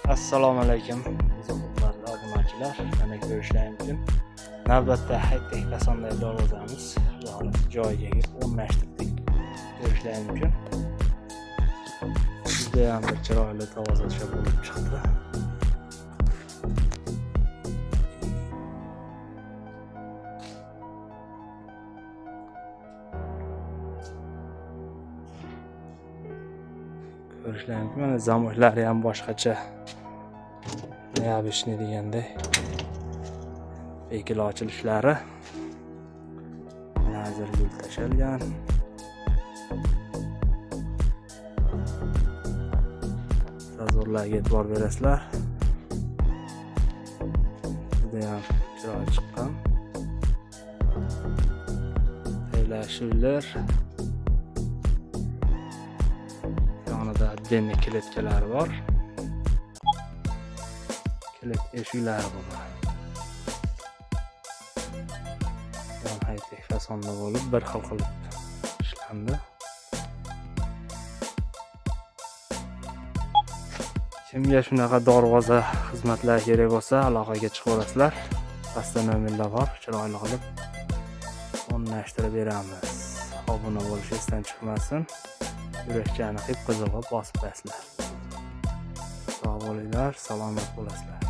Assalomu alaykum, hurmatli obunachilar. Mana ko'rishlari mumkin. Navbatda haytdek fasondagi darvozamiz xudo xohlasa joyiga kelib o'rnashtirdik. Ko'rishlari mumkin. Judayam bir chiroyli darvozacha bo'lib chiqdi. Ko'rishlari mumkin. Mana zamoklari ham boshqacha. Необычный deganday. Bekil ochilishlari. Nazir gul tashalgan. Sazorlarga e'tibor berasizlar. Judayam chiroyli chiqqan. Taylashular. Yonida отдельный kletkalari bor. Kletka eshiklari bor. Ham haytek fasonda bo'lib, bir xil qilib ishlandi. Kimga shunaqa darvoza xizmatlari kerak bo'lsa, aloqaga chiqaverasizlar. Pastda nomerlar bor, chiroyli qilib o'rnashtirib beramiz. Obuna bo'lish esdan chiqmasin. Yurakchani qip qizil qilib bosib qo'yasizlar. Sog' bo'linglar, salomat bo'lasizlar.